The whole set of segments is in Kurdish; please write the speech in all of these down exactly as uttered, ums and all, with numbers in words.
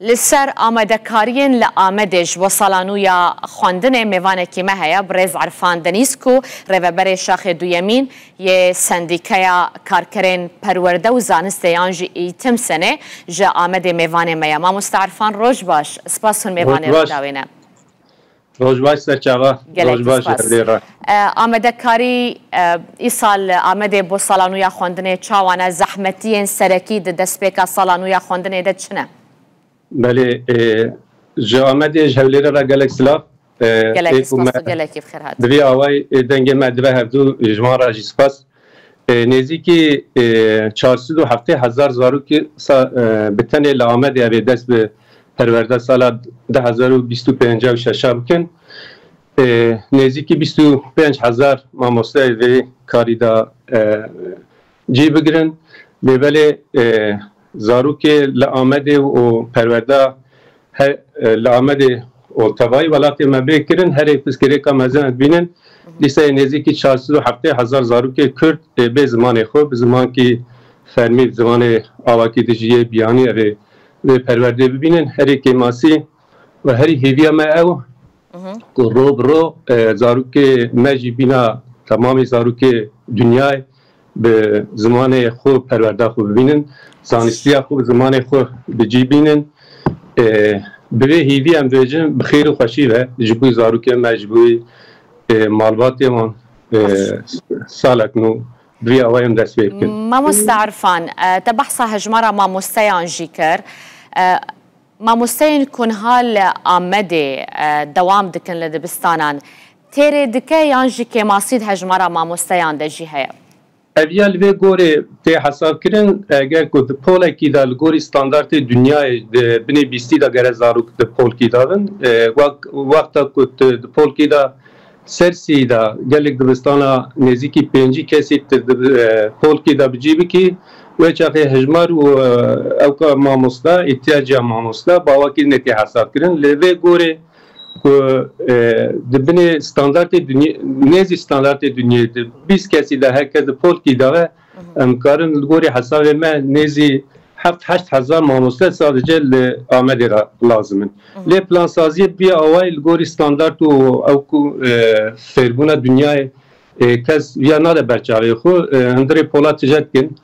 Li ser amadekariyên li Amedê ji bo sala nû ya xwendinê mêvanekî me heye, birêz Erfan Denîz ku rêveberê şaxê duyemîn yê Sendîkaya Karkerên Perwerde û Zanistê yan jî Îtimsenê ji Amedê mêvanê me ye. Mamoste Erfan, roj baş. Spas hûn mêvanê Roj baş. Rûdawê ne. Roj baş serçava. Gelek Roj baş spas. Hevlêra. E, amadekarî, e, îsal Amedê bo sala nû ya xwendinê çawa ne? Zehmetiyên serekî di destpêka sala nû ya xwendinê de çi ne? Belê, e, ji Amedê ji Hewlêrê re gelek silav. E, Gelek ê ku spas me û gelekî bi xêr hat. Bi vî awayî, e, dengê me dibe hevdû, ji wan re jî spas. E, nêzîkî, e, çar sed û heftê hezar zarokî sa-, e, bi tenê li Amedê evê dest bi perwerde sala du hezar û bîst û pênc û şeş bikin. E, nêzîkî bîst û pênc hezar mamosteyê vê karî de, e, cî bigirin. Lê belê, e, zarokê li Amedê û perwerda he-, e, li Amedê û tevayî welatê me bê kirin, herê pirsgirêka mezin em dibînin. Dîsa yê nêzîkî çar sed û heftê hezar zarokê Kurd, e, bê zimanê xwe, bi zimankî fermî, bi zimanê awakî dijî yê biyanî evê vê perwerdê bibînin. Herî kêmasî û herî hêviya me ew ku ro bi ro, e, zarokê me jî bîna temamê zarokê dinyayê bi zimanê xwe perwerda xwe bibînin, zanistiya xwe bi zimanê xwe bi cî bînin. E, bi vê hêvî em dibêjin bi xêr û xweşî ve ji bo zarokê me, ji bo, e, malbatê wan, e, salek nû bi vî awayî em dest pê bikin. Mamoste Erfan, e, te behsa hejmara mamosteyan jî kir. E, Mamosteyên ku niha li Amedê, e, dewam dikin li dibistanan, têrê dike yan jî kêmasî di hejmara mamosteyan de jî heye? Ev ya li vê gorê tê hesabkirin, eger ku di polekî de li gorî standartê dinyayê di binê bîstî de gere zarok di polkî de bin, e, wek-, wexta ku tu di polkî de ser sî de gelek dibistana nêzîkî pêncî kesî tu di, e, polkî de bi cî bikî, wê çaxê hejmar û, e, ewka mamosta, îhtiyaciya mamosta, bi awakî neke hesabkirin. Lê vê gorê ku, e, di binê standartê dinyê-, nêzî standartê dinyê di bîst kesî de her kes di polkî de ve, em karin li gorî hesabê me nêzî heft heşt hezar mamoste sadece li Amedê re lazim in. Lê plansaziyê bi vî awayî li gorî standart û ew ku, e, fêrbûna dinyayê, e, kes viya nade ber çavê xwe, e, hundirê pola tije dikin.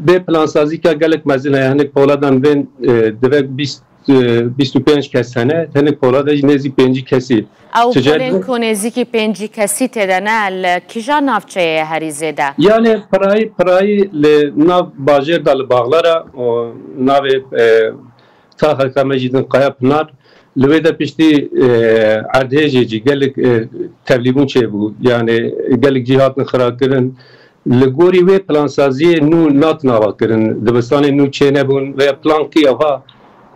Bê plansazîka gelek mezin heye, hinek poladan bên, e, divek bîst, e, bîst û pênc kes hene, hinek polada jî nêzî pêncî kesî. Ew polên ku nêzîkî pêncî kesî tê de ne, li kîja navçeyê ye herî zêde? Yani pirayî, pirayî li nav bajêr de li Baxlara, o navê, e, taxeka me jî din Kaya Pinar. Li wê de piştî, e, erdhêjê jî gelek, e, tevlîbûn çêbû. Yani gelek cî hatin xirakirin. Li gorî wê plansaziyê nû natin avakirin. Dibistanê nû çênebûn veya plankî ava,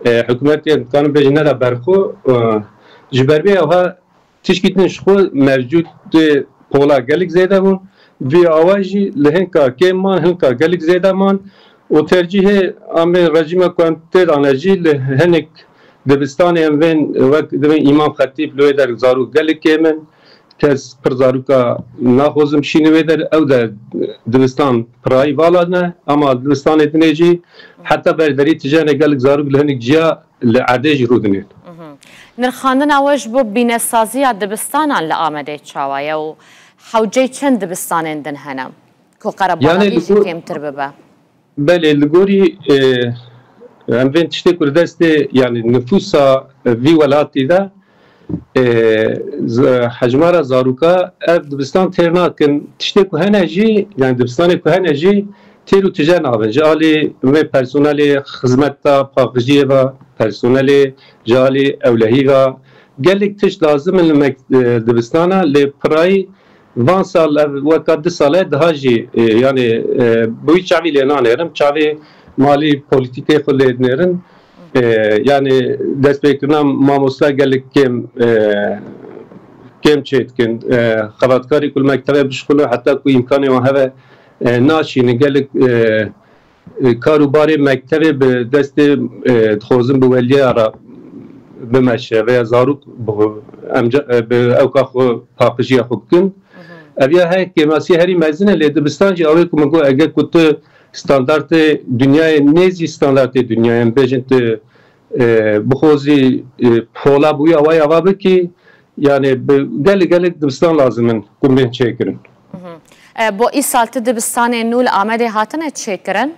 e, hikûmetê, dikarin bêjin, neda ber xwe, e, ji ber vê ava tişkî din ji xwe mevcûdê pola gelek zêde bûn. Vî awa jî li hinka kêm man, hinka gelek zêde man û tercîhê em ê rejîma ku em tê de ne jî li hinek dibistanê em bên wek dibên Îmam Xetîb li wê der zarok gelek kêm in. Kes pir zaroka naxwazin bişîne wê der, ew der dibistan pirayî vala ne, ama dibistanê dinê jî heta berderî tijene gelek zarok li hinek ciya li erdê jî rûdinên. Nirxandina we ji bo bînesaziya dibistanan li Amedê çawa ye û hewceyî çend dibistanên din hene ku qerebalixî jî kêmtir bibe? Belê, li gorî, e, em bên tiştê ku li destê, yani nifûsa vî welatî de, e, z-, hejmara zaroka ev dibistan têr nakin. Tiştê ku hene jî, yani dibistanê ku hene jî têr û tije nabin. Ji alî vê personelê xizmeta paqijiyê ve, personelê ji alî ewlehî ve, gelek tişt lazim in li mek-, e, dibistana, lê pirayî van sal ev weka du sal e, daha jî, e, yani, e, bi wî çavî lê nanêrin, çavê malî polîtîkê xwe lê dinêrin. E, yani destpêkirina mamosta gelek kêm, e, kêm çêdikin. E, xebatkarî ku li mektevê bişuxulin, heta ku îmkanê wan hebe, e, naşînin. Gelek, e, e, kar û barê mektevê bi destê, e, dixwazin bi weliya re bimeşe veya zarok bi, em ca-, e, bi ewka xwe paqijiya xwe bikin. Ev ya her kêmasî herî mezin e, lê dibistan jî ew ê ku min got, eger ku tu standartê dinyayê, nêzî standartê dinyayê, em bêjin tu e, bixwazî, e, pola bûya waya va bikî, yani bi, gelek gelek dibistan lazim in ku bên çêkirin. E, bo îsal ti dibistanê nû li Amedê hatine çêkirin?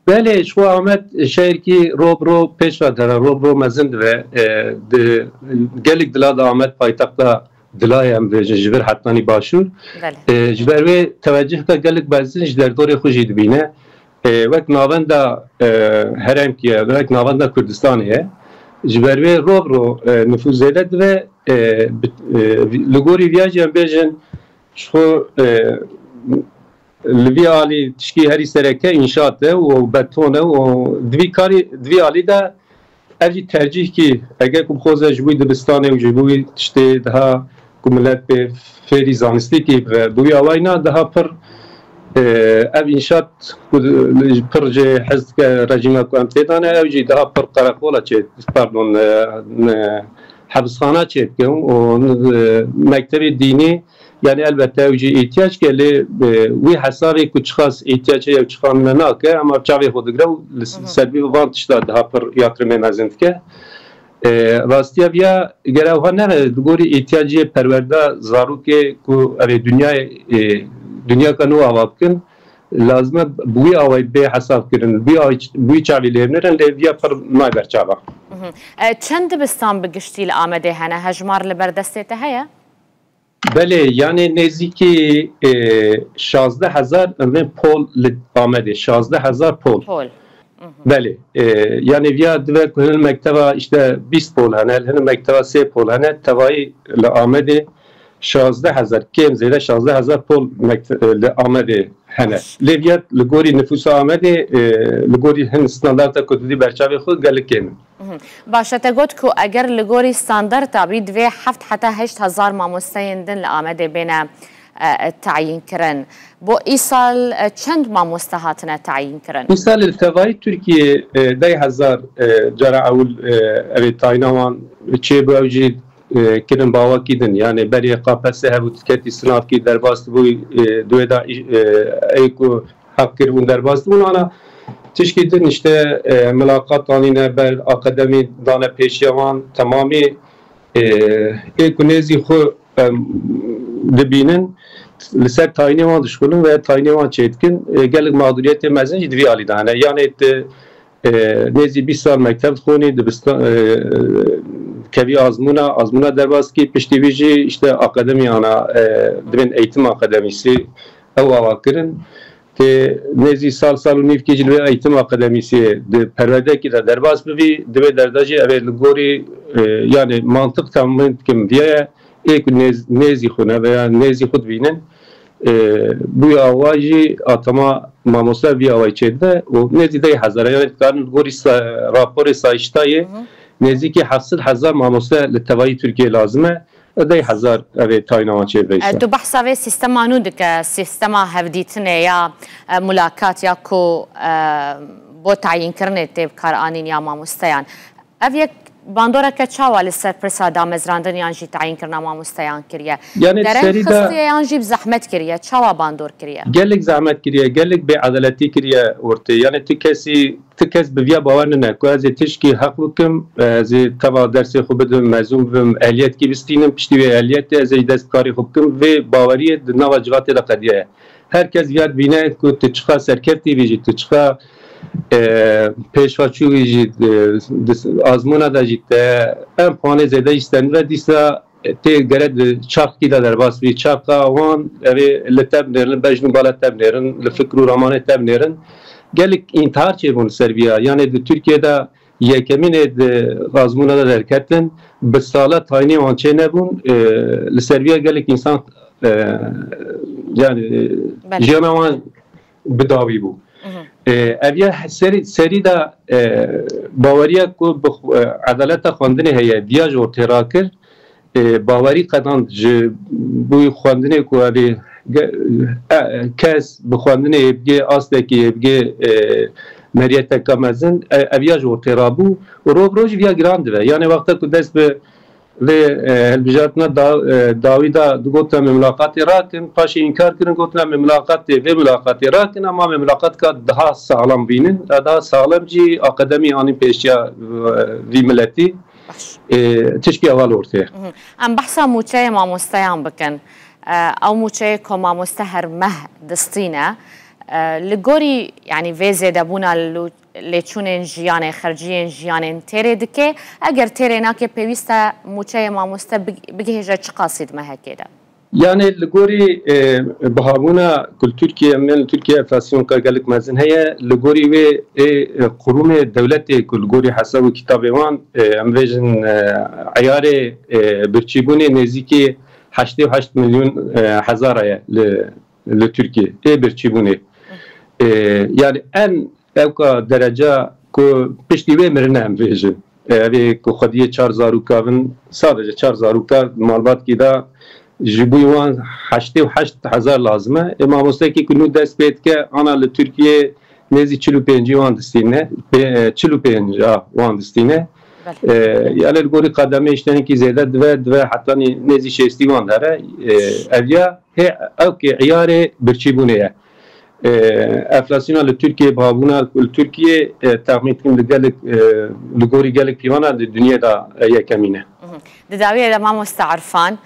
Belê, ji xwe Amed şehirkî rob ro pêş ve dere, rob ro mezin dibe. E, di, gelek dila de Amed paytexta dila ye, em bêjin ji vir hetanî başûr. E, ji ber wê tewecihka gelek mezin ji derdorê xwe jî dibîne. E, wek navenda, e, herêmkî ye, wek navenda Kurdistanê ye. Ji ber wê rob ro, e, nifûs zêde dibe. E, bi, e, li gorî viya jî em bêjin, ji xwe, e, li vî alî tişkî herî sereke înşaat e û beton e û di vî karî, di vî alî de ev jî tercîhkî, eger ku bixwaze ji bo wî dibistanê û ji bo wî tiştê daha ku milet pê fêrî zanistîkî ve bi wî awayî na daha pir, e, ev înşaat ku pir jê hez dike rejîma ku em tê de ne, ew jî daha pir qereqola çê, pardon, e, ne, hebisxana çêdikin û, e, mektebê dînî, yani elbette ew jî îhtiyac ke lê, e, wî hesabê ku çiqas îhtiyac heye û çiqas ne nake, ama çavê xwe digre û li ser vî van tişta daha pir yatrimê mezin dike. E, rastiya viya gere wiha nebe, li gorî îhtiyacê perwerda zarokê ku ev ê dinyayê, e, dinyaka nû ava bikin, lazim e bi wî awayî bê hesab kirin, bi wî awayî, bi wî çavî lê binerin, lê viya pir nayber çava. E, çend dibistan bi giştî li Amedê hene? Hejmar li ber destê te heye? Belê, yani nêzîkî, e, şazdeh hezar em bên pol li Amedê, şazdeh hezar pol. Pol. Belê, e, yani viya dibe ku hin mekteba işte bîst pol hene, hin mekteba sê pol hene, tevayî li Amedê şazdeh hezar, kêm zêde şazdeh hezar pol mekte-, e, li Amedê hene. Lê viya li gorî nifûsa Amedê, e, li gorî hin standarta ku didî berçavê xwe gelek kêm in. Baş e, te got ku eger li gorî standarta bî, divê heft heta heşt hezar mamosteyên din li Amedê bêne, e, tayîn kirin. Bo îsal, e, çend mamoste hatine tayîn kirin? Îsal li tevayî Tirkiyê, e, deh hezar, e, cara ewil, e, ev ê tayîna wan çêbû, ew jî, e, kirin bawakî din. Yani berê K P S S hebû, diketî sinavkî derbas dibû, e, di wê de, e, ê ku heq kiribûn derbas dibûn. Ana tişkî din işte, e, milaqat anîne ber, akademî dane pêşiya wan, temamî, e, ê ku nêzî xwe, em, dibînin, li ser tayînê wan dişxulin ve tayînê wan çêdikin. E, gelek mağduriyetê mezin jî di vî alî de hene. Yanê tu, e, nêzî bîst sal mekteb dixwînî, dibistan, e, kevî azmûna, azmûna derbas kî, piştî vî jî işte akademî ana, e, dibên eğitim akademîsî ew ava kirin. Tê nêzî sal, sal û nîvkî jî li vê eğitim akademîsiyê di perwerdekî de derbas bibî, di vê derda jî ev ê li gorî, e, yani mantiq tahmin dikim viya ye, ê ku nêz-, nêzî xwe ne veya nêzî xwe dibînin, e, bûya awa jî atama mamoste vî awayî çêdibe û nêzî deh hezar e. Yani dikarin li gorî sa-, raporê sayiştayê nêzîkî heft sed hezar mamoste li tevayî Tirkiyê lazim e. Deh hezar ev ê tayîna wan çêdibe. E, tu behsa vê sîstema nû dike, sîstema hevdîtinê ya, e, mulakat ya ku, e, bo tayînkirinê tê bikaranîn ya mamosteyan. Ev yek bandoreke çawa li ser pirsa damezrandin yan jî tayînkirina mamosteyan kiriye? Yani dereng xistiye yan jî bi zehmet kiriye? Çawa bandor kiriye? Gelek zehmet kiriye, gelek bêedaletî kiriye ortê. Yani tu kesî Ti kes bi viya bawer nine ku ez ê tişkî heq bikim, ez ê teva dersê xwe bidim, mezûn bibim, ehliyetkî bistînim, piştî wê ehliyetê ez ê dest bi karê xwe bikim. Vê baweriyê di nava civatê de qediyaye. Her kes viya dibîne ku tu çiqa serkeftî bî jî, tu çiqa, e, pêşva çû bî jî, e, di azmûna de jî te en puanê zêde jî stendibe, dîsa tê gere di çaxkî de derbas bî. Çaxa wan ev ê li te binêrin, bejn û bala te binêrin, li fikr û ramanê te binêrin. Gelek întihar çêbûn li ser viya. Yanê di Tirkiyê de yekemînê di azmûna de derketin, bi sala tayînê wan çê nebûn. E, li ser viya gelek însan, e, yani, jiyana wan bi dawî bû. E, ev ya serî, serî de, e, baweriya ku bi xwe-, e, edaleta xwendinê heye, viya ji ortê rakir, e, bawerî qedand ji bo xwendinê ku ev ê ge-, e, kes bi xwendinê yê bigê astekî, yê bigê, e, meriyeteka mezin, e, ev ya ji ortê rabû û roj bi roj viya giran dibe. Yani wexta ku dest bi Vê e, hilbijartina da, e, dawî de digotin em ê mulaqatê rakin, paşê înkar kirin, gotin em ê mulaqatê, vê mulaqatê rakin, ama em ê mulaqatka daha saxlem bînin, e, daha saxlem jî akademî anîn pêşiya e, vî miletî. Baş. E, tişkî ewal ortê. Mhm. Em behsa mûçeyê mamosteyan bikin. E, ew mûçeyê ku mamoste her meh distîne, e, li gorî, yanî vê zêdebûna li lêçûnên jiyanê, xerciyên jiyanên têrê dike. Eger têrê nake, pêwîst e mûçeyê mamoste big-, bigihêje çi qasî di mehekê de? Yanê li gorî, e, bihabûna ku li Tirkiye, em ê li Tirkiye enflasyonka gelek mezin heye, li gorî wê ê, e, qurûmê dewletê ku li gorî hesab û kitabê wan, e, em vêjin, e, eyarê, e, birçîbûnê nêzîkî heştê û heşt milyon, e, hezar heye li, li Tirkiye. Ê birçîbûnê. E, yani en ewka dereca ku piştî wê mirine em vêjin. E, evê ku xwediyê çar zarûka bin, sadece çar zarûka malbatkî de ji bo wan heştê û heşt hezar lazim e. E, mamostekî ku nû dest pê dike, ana li Tirkiye nêzî çil û pêncî wan distîne, pê-, e, çil û pênc a wan distîne. Belê. E, yani li gorî qedemê îştenikî zêde dive, dive heta nê-, nêzî şêstî wan here. E, ev ya hê ewkê eyarê birçîbûnê ye. E, enflasyona li Tirkiye, bihabûna li Tirkiye, e, texmîn dikim li gelek, e, li gorî gelek pîvana di dinyê de, e, yekemîn e. Mhm. Di dawiyê de mamoste Erfan, e,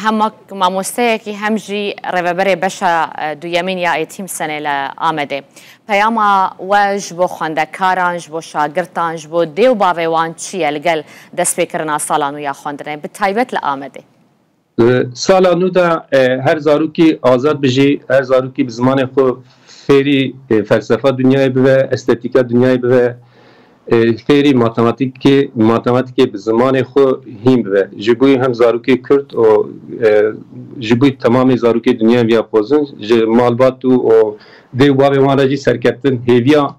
hem wek mamosteyekî hem jî rêveberê beşa, e, duyemîn ya Êtîm Senê li Amedê. Peyama we ji bo xwendekaran, ji bo şagirtan, ji bo dê û bavê wan çi ye li gel destpêkirina sala nû ya xwendinê, bi taybet li Amedê? Li sala nû de, e, her zarokî azad bijî, her zarokî bi zimanê xwe fêrî, e, felsefa dinyayê bibe, estetîka dinyayê bibe, e, fêrî matematîkê, matematîkê bi zimanê xwe hîn bibe. Ji bo hem zarokê Kurd û, e, ji bo temamê zarokê dinyayê viya pozin, ji malbat û, û dê û bavê wan re jî serkeftin hêviya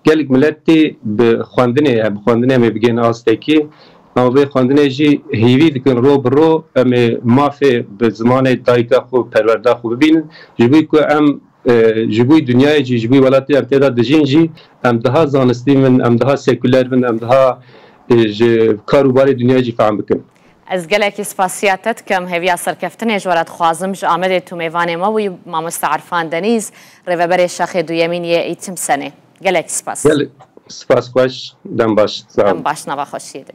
gelek miletê bi xwendinê ye, bi xwendinê em ê bigihên astekî. Navê xwendinê jî hêvî dikin ro bi ro em ê mafê bi zimanê dayika xwe, perwerda xwe bibînin. Ji bo ku em, e, ji bo dinyayê jî, ji bo welatê em tê de dijîn jî, em daha zanistî bin, em daha sekuler bin, em daha, e, ji kar û barê dinyayê jî fehm bikin. Ez gelekî spasiya te dikim. Hêviya serkeftinê ji we re dixwazim. Ji Amedê tu mêvanê me bûyî, mamoste Erfan Denîz, rêveberê şaxê duyemîn yê Eğitim Senê. Gelekî spas. Gelek spas, xweş, dem baş. Sağ olun. Dem baş, nava xweşiyê de.